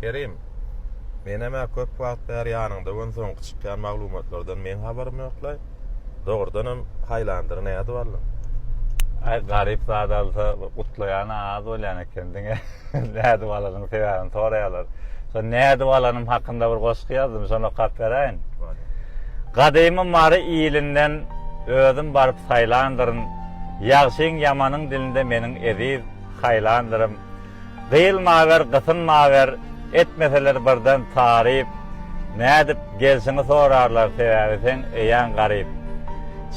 Kerim, menem-ä köp wagt bäri ýanyňda gün soňky çykýan maglumatlardan meň habarym ýoklaý. Dogrudanam Haýlandyry nädip aldyň? Aý garyp zat alsa gutlaýan az bolýan eken diňe nädip alanyň sebäbini soraýarlar. Şo nädip alanym hakynda bir goşgy ýazdym şony okap beräýin. Gadymy Mary ilinden özüm baryp saýlandyryn. Ýagşyň ýamanyň dilinde meniň eziz Haýlandyrym. Gyýylmawer, gysynmawer, etmeseler birden taryp, Nädip gelşiňi sorarlar, sebäbi seň eýäň garyp.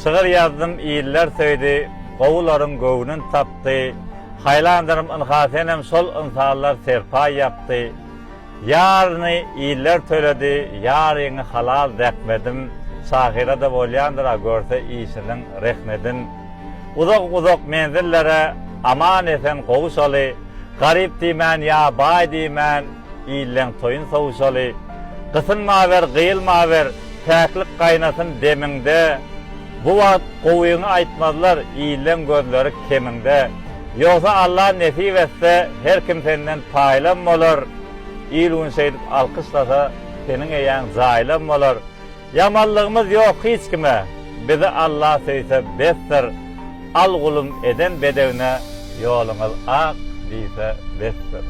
Şygyr ýazdym, iller söýdi, gowularyň göwnün tapdy, Haýlandyrym ynha senem şol ynsanlar serpaý ýapdy. Ýaryny iller töledi, ýaryňy halal zähmedim, Şahyra-da bolýandyr-a görse işiniň rehmedin. Uzak-uzak menzillere aman-esen gowuşaly, Garyp diýmän ýa baý diýmän, illeň toýun sowuşaly. Gysynmawer, gyýylmawer, päklik gaýnasyn demiňde, Bu wagt gowyňy aýtmazlar, illeň gözleri kemiňde. Ýogsa Alla nesip etse, her kim senden paýlam bolar, Il-gün şeýdip alkyşlasa, seniň eýäň jaýlam bolar. Ýamanlygymyz ýok hiç kime, bizi Alla söýse besdir, Al gulum eden bedewine ýoluňyz ak diýse besdir.